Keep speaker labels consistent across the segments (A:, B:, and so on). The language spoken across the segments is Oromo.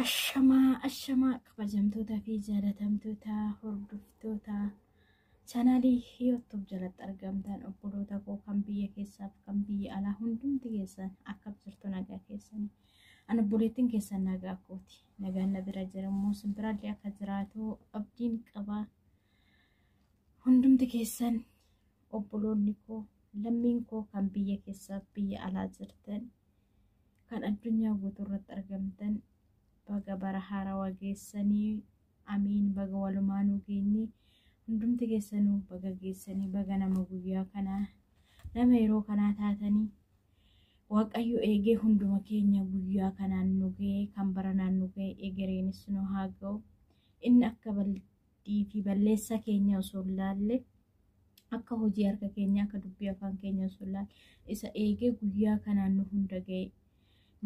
A: Ashamaa ashamaa kabajamtootaa fi jaalatamtoota hordoftoota chaanaalii YouTube jalatti argamtan obboloota koo kan biyya keessaaf kan biyya alaa hundumti keessan akkam jirtu nagaa keessanii. Ani obboleettiin keessan nagaa kooti. Nagaan na bira jira immoo isin biraallee akka jiraatu abdiin qaba. Hundumti keessan obboloonni koo lammiin koo kan biyya keessaaf biyya alaa jirtan kan addunyaa guutuu irratti argamtan baga bara haarawaa geessanii amiin baga walumaanuu geenye hundumti keessanuu baga geessanii baga nama guyyaa kanaa nama yeroo kanaa taatanii Waaqayyo eegee hunduma keenya guyyaa kanaan nu ga'e kan baranaan nu ga'e egereenis nu haa ga'u inni akka baldii fi balleessaa keenya osoo hin laalle akka hojii harka keenya akka dubbii afaan keenya osoo hin laalle isa eegee guyyaa kanaan nu hunda ga'e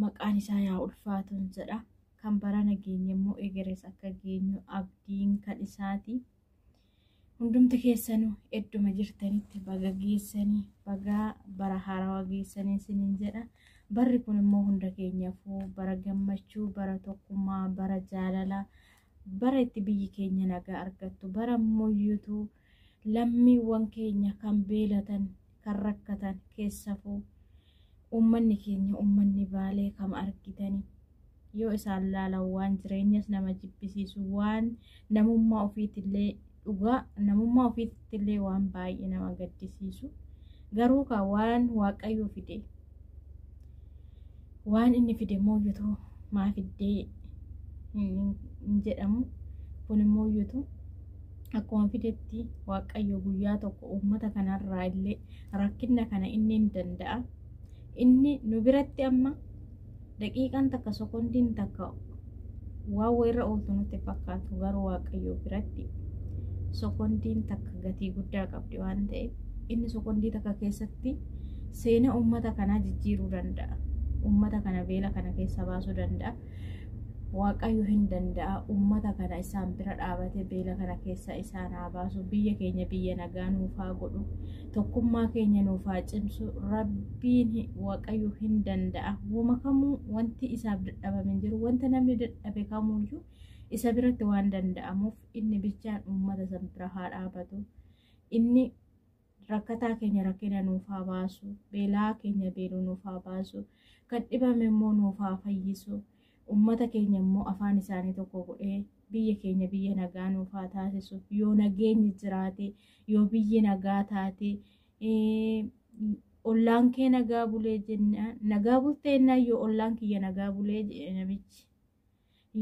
A: maqaan isaa yaa ulfaatuun jedha kan barana geenye immoo egerees akka geenyu abdiin kan isaati. Hundumti keessanuu edduma jirtanitti baga geessanii baga bara haarawaa geessanii isiniin jedha. Barri kun immoo hunda keenyaafuu bara gammachuu, bara tokkummaa, bara jaalalaa, bara itti biyyi keenya nagaa argattu, bara moyyutu lammiiwwan keenya kan beelatan, kan rakkatan keessafuu uummanni keenya uummanni Baalee kam argitanii yoo isaan laalan waan jireenyas nama jibbisiisu waan namummaa ofiitillee dhugaa namummaa ofiitillee waan baay'ee nama gaddisiisu garuu kaa waan waaqayyo fide waan inni fide mooyyutu maa fiddee hin jedhamu kun mooyyutu akkuma fidetti waaqayyo guyyaa tokko uummata kanarraa illee rakkinna kana inni hin danda'a inni nu biratti amma daqiiqaan takka sekondiin takka waan wayirra ooltu nutti fakkaatu garuu waaqayyo biratti sekondiin takka gatii guddaa qabdi waan ta'eef inni sekondii takka keessatti seena uummata kanaa jijjiiruu danda'a. Uummata kana beela kana keessa baasuu danda'a. Waaqayyo hin danda'a uummata kana isaan bira dhaabatee beela kana keessa isaan haa baasu biyya keenya biyya nagaa nuuf haa godhu tokkummaa keenya nuuf haa cimsu rabbiin waaqayyo hin danda'a wama kamuu wanti isaaf dadhabame hin jiru wanta namni dadhabe kamuuyyuu isa biratti waan danda'amuuf inni bichaan uummata san bira haa dhaabatu inni rakkataa keenya rakkina nuuf haa baasu beelaa keenya beeluu nuuf haa baasu kan dhibame immoo nuuf haa fayyisu ummata keenya immoo afaan isaanii tokko godhee biyya keenya biyya nagaa nuuf haa taasisu yoo nageenyi jiraate yoo biyyi nagaa taate ollaan kee nagaa bulee jennaan nagaa bulteennaan yoo ollaan kiyya nagaa bulee jedhe namichi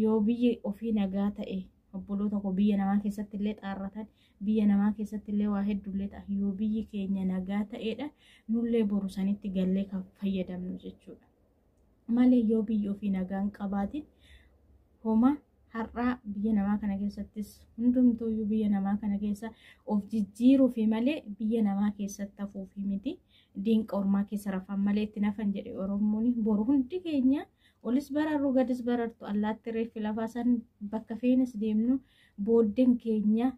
A: yoo biyyi ofii nagaa ta'e obboloota koo biyya namaa keessatti illee xaarratan biyya namaa keessatti illee waa hedduullee ta'a yoo biyyi keenya nagaa ta'edha nullee boru sanitti gallee kan fayyadamnu jechuudha. Malee yoo biyyi ofii nagaa hin qabaatin homa har'aa biyya namaa kana keessattis hundumtuuyyuu biyya namaa kana keessa of jijjiiruufi malee biyya namaa keessatti hafuufi miti. Diinqa ormaa keessa rafan malee itti nafan jedhe Oromoon boru hundi keenya olis bararru gadis barartu allaatti reeffi lafaa san bakka feenes deemnu booddeen keenya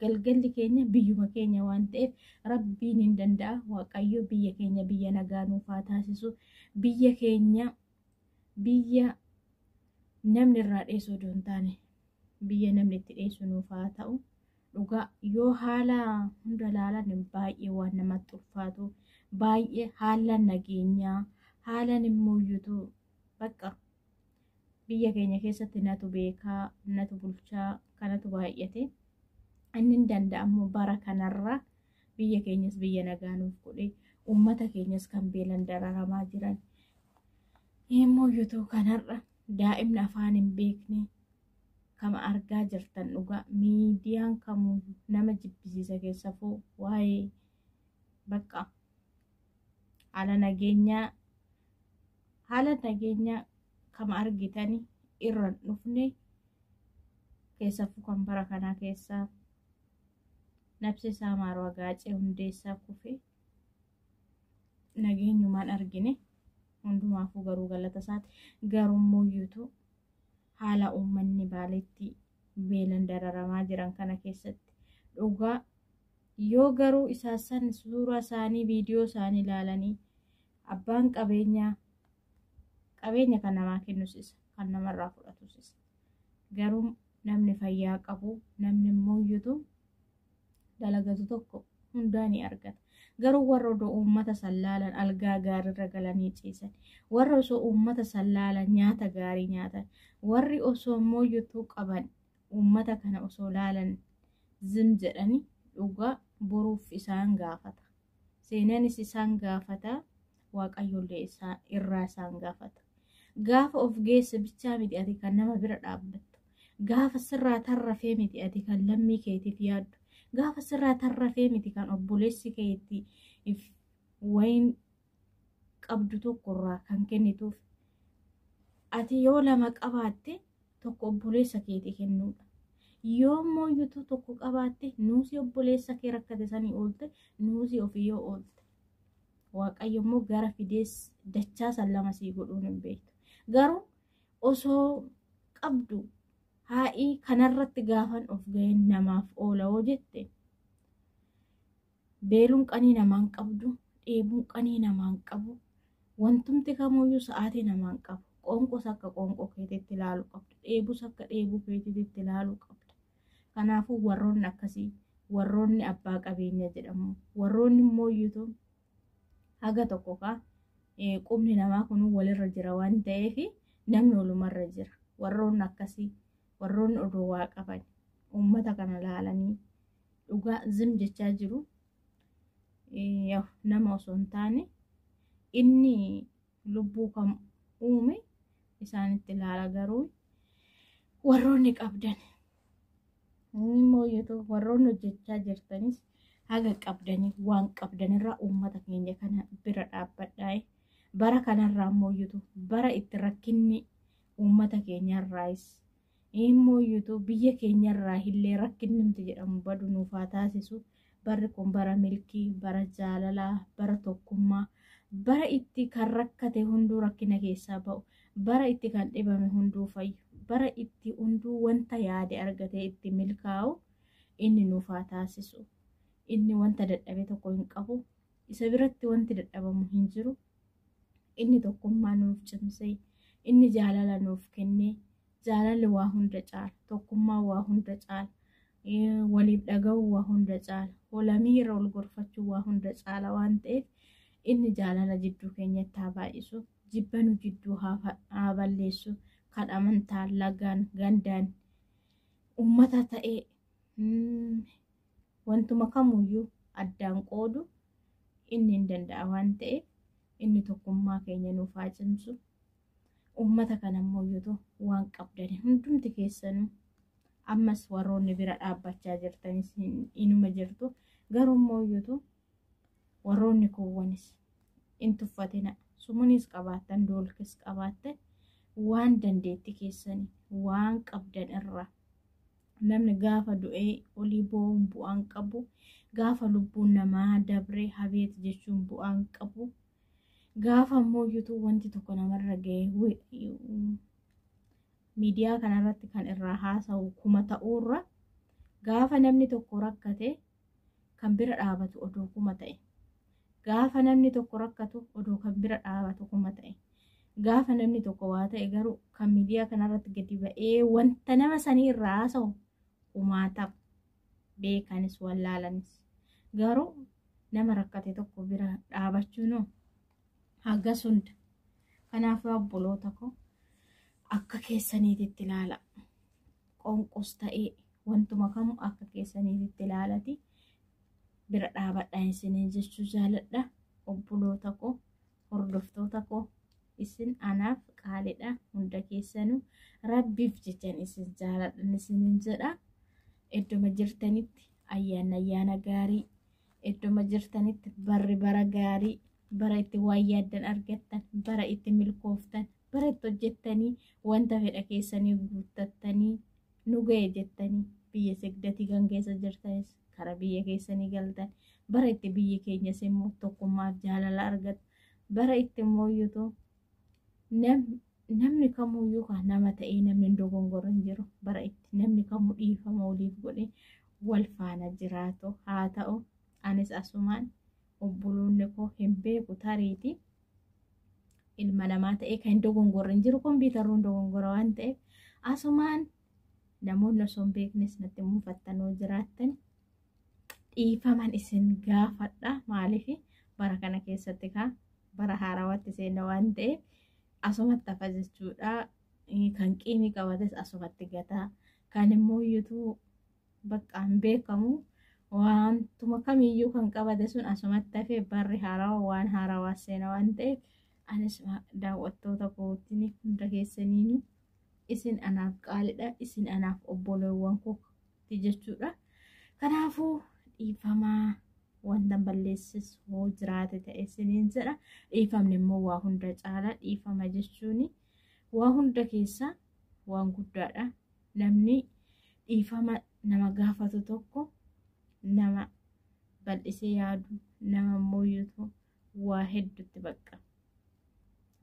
A: galgalli keenya biyyuma keenya waan ta'eef rabbiin hin danda'a waaqayyo biyya keenya biyya nagaa nuuf haa taasisu biyya keenya biyya namni irraa dheessu odoo hin taane biyya namni itti dheessu nuuf haa ta'u dhugaa yoo haala hunda ilaalan baay'ee waan namatti ulfaatu baay'ee haala nageenyaa haalan immoo bakka biyya keenya keessatti natu beekaa natu bulchaa kanatu baay'ate inni hin danda'amu bara kanarra biyya keenyas biyya nagaa nuuf godhe uummata keenyas kan beelan dararamaa jiran immoo yuutuu kanarra daa'imni afaan hin beekne kama argaa jirtan dhugaa miidiyaan kamuu nama jibbisiisa keessafuu waa'ee bakka haala nageenyaa haala nageenyaa kama argitani irra hin dhufne keessafuu kan bara kanaa keessaa nabsi isaa maarwa gaacee hundeessaa kufe nageenyumaan argine hundumaafuu garuu galata isaati garuu mooyyuutu haala uummanni baaletti beelan dararamaa jiran kana keessatti dhugaa yoo garuu isaasan suuraa isaanii viidiyoo isaanii ilaalanii abbaan qabeenyaa qabeenya kan namaa kennus isa Kan namarraa fudhatus isa. Garuu namni fayyaa qabu, namni immoo iyyutu dalagatu tokko hundaa ni argata. Garuu warra odoo uummata sallaalan algaa gaariirra galanii ciisan, warra osoo uummata sallaalan nyaata gaarii nyaatan, warri osoo mooyyituu qaban uummata kana osoo laalan zim jedhani, dhugaa boruuf isaan gaafata. Seenanis isaan gaafata, Waaqayyollee irraa isaan gaafata. Gaafa of geesse bichaa miti ati kan nama bira dhaabbattu. Gaafa sirraa tarrafee miti ati kan lammii keetiif yaaddu. Gaafa sirraa tarrafee miti kan obboleessi keetiif wayin qabdu tokkorraa kan kennituuf. Ati yoo lama qabaatte tokko obboleessa keetii kennuudha. Yoo mooyyutu tokko qabaatte nuusii obboleessa kee rakkate sanii oolte, nuusii ofii yoo oolte. Waaqayyo immoo gara fidees dachaa san lama sii godhuun hin beektu. Garuu osoo qabdu haa'ii kanarratti gaafan of ga'een namaaf oola hoo jette, beeluun qanii namaan qabdu, dheebuun qanii namaan qabu, wantumti kamuyyuu sa'aatii namaan qabu. Qoonqos akka qoonqoo keetiitti ilaaluu qabda. Dheebus akka dheebuu keetiitti ilaaluu qabda. Kanaafuu warroonni akkasii, warroonni abbaa qabeenya jedhamu, warroonni immoo haga tokko kaa qubni namaa kun walirra jira waan ta'eef namni walumarra jira. Warroonni akkasii, warroonni odoo waa qaban uummata kana laalanii dhugaa zim jechaa jiru. Nama osoo hin taane inni lubbuu kan uume isaanitti ilaala. Garuu warroonni qabdan immoo warroonni hojjechaa jirtanis haga qabdanii waan qabdanirraa uummata keenya kana bira dhaabbadhaa. Bara kanarraa immoo bara itti rakkinni uummata keenyarraayis immoo biyya keenyarraa illee rakkinni jedhamu badu nuuf haa taasisu. Barri kun bara milkii, bara jaalalaa, bara tokkummaa, bara itti kan rakkate hunduu rakkina keessaa ba'u, bara itti kan dhibame hunduu fayyu, bara itti hunduu wanta yaade argatee itti milkaa'u inni nuuf haa taasisu. Inni wanta dadhabe tokko hin qabu. Isa biratti wanti dadhabamu hin jiru. Inni tokkummaa nuuf cimsee, inni jaalala nuuf kennee, jaalalli waa hunda caala, tokkummaa waa hunda caala, waliif dhaga'uu waa hunda caala, walamii irra wal gorfachuu waa hunda caala waan ta'eef inni jaalala jidduu keenyatti haa baay'isu, jibba nu jidduu haa balleessu, kan amantaan, lagaan, gandaan, uummata ta'ee wantuma kamuyyuu addaan qoodu inni hin danda'a waan ta'eef inni tokkummaa keenya nuuf haa cimsu. Uummata kana immoo waan qabdan hundumti keessanuu ammas warroonni bira dhaabbachaa jirtanis inuma jirtu. Garuu immoo warroonni kuuwwanis hin tuffatina. Sumunis qabaattan, doolkis qabaattan, waan dandeetti keessanii waan qabdan irraa namni gaafa du'ee olii boo'uun bu'aan qabu, gaafa lubbuun namaa dabree habeet jechuun bu'aan qabu, gaafa immoo wanti tokko namarra ga'e miidiyaa kanarratti kan irraa haasa'u kuma ta'uurra, gaafa namni tokko rakkate kan bira dhaabatu odoo kuma ta'e, gaafa namni tokko rakkatu odoo kan bira dhaabatu kuma ta'e, gaafa namni tokko waa ta'e garuu kan miidiyaa kanarratti gadi ba'ee wanta nama sanii irraa haasa'u kumaataaf, beekanis wallaalanis, garuu nama rakkate tokko bira dhaabachuun hagas hunda. Kanaafuu obboloota koo, akka keessaniititti ilaala. Qonqos ta'ee wantuma kamuu akka keessaniititti ilaalati bira dhaabadhaa isiniin jechuu jaaladha. Obboloota koo, hordoftoota koo, isin anaaf qaaliidha. Hunda keessanuu Rabbiif jechan isin jaaladhan isiniin jedha. Iddoma jirtanitti ayyaana ayyaana gaarii, iddoma jirtanitti barri bara gaarii, bara itti waan yaaddan argattan, bara itti milkooftan, bara itti hojjettanii wanta fedha keessanii guuttattanii nu ga'e jettanii biyya sigdatii kan keessa jirtanis kara biyya keessanii galtan, bara itti biyyi keenyas immoo tokkummaaf jaalala argattu, bara itti immoo namni kamuyyuu kan nama ta'ee namni hin dogongorre hin jiru, bara itti namni kamuu dhiifama waliif godhee wal faana jiraatu haa ta'u. Anis asumaan obboloonni koo hin beeku, tariiti Ilma namaa ta'e kan hin dogongorre hin jiru, kompiitarruun dogongora waan ta'eef asumaan namoonni osoo hin beeknes natti mufattanoo jiraattan dhiifaman isin gaafadha. Maaliif bara kana keessatti kaa bara haarawaatti seenna waan ta'eef asumatti hafa jechuudha. Kan qiimii qabates asumatti gataa, kan immoo iyyuu bakka hin beekamu wantuma kamiyyuu kan qabate sun asumatti hafee barri haarawaa waan haarawaa seena waan ta'eef anis daawwattoota kootiin hunda keessaniin isin anaaf qaalidha, isin anaaf obboleewwan kooti jechuudha. Kanaafuu dhiifamaa wanta balleessis hoo jiraate ta'e isiniin jedha. Dhiifamni immoo waa hunda caala. Dhiifama jechuun waa hunda keessa waan guddaadha. Namni dhiifama nama gaafatu tokko nama bal'isee yaadu, nama mooyyatu waa hedduutti baqqa.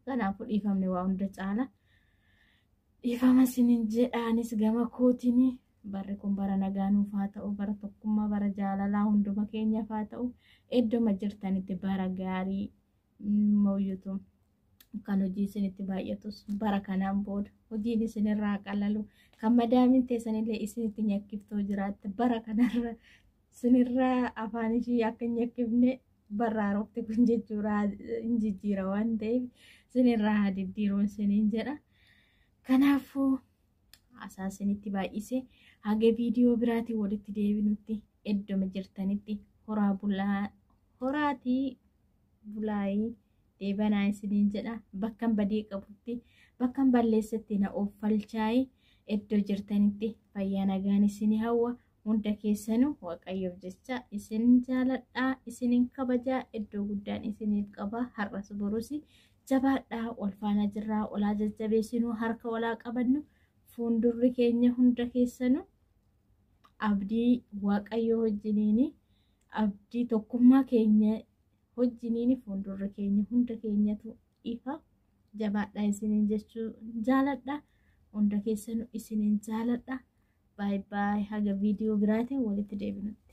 A: Kanaafuu dhiifamni waa hunda caala. Dhiifama isiniin jedhaanis gama kootiin barri kun bara nagaa nuuf haa ta'u, bara tokkummaa, bara jaalalaa hunduma keenyaaf haa ta'u. Iddoo jirtanitti bara gaarii mooyyatu, kan hojii isinitti baay'atus bara kanaan booda hojiin isinirraa qalalu, kan madaamin teessanillee isinitti nyakkiftoo jiraatte bara kanarra isinirraa afaan ishii akka hin nyakkifne barra haarofti kun jechuudha hin jijjiira waan ta'eef isinirraa haa diddiiruun isiniin jedha. Kanaafuu haasaa isinitti baay'ise, haga viidiyoo biraatiin walitti deebinutti iddoo jirtanitti horaa bulaa, horaatii bulaayii deebanaa isiniin jedha. Bakkan badii qabutti, bakkan balleessetti na ooffalchaayi. Iddoo jirtanitti fayyaa nagaan isinii hawwa. Hunda keessanuu Waaqayyoof jecha isin jaaladhaa, isinin kabajaa, iddoo guddaan isiniif qaba. Har'as borus jabaadhaa, wal faana jirraa, olaa jajjabeessinuu, harka walaa qabannu. Fuuldurri keenya hunda keessanuu abdii Waaqayyoo wajjiniini, abdii tokkummaa keenya wajjiniini fuuldurri keenya hunda keenyatu ifa. Jabaadhaa isiniin jechuu jaaladha. Hunda keessanuu isinin jaaladha. Baay baay, haga viidiyoo biraatiin walitti deebinutti.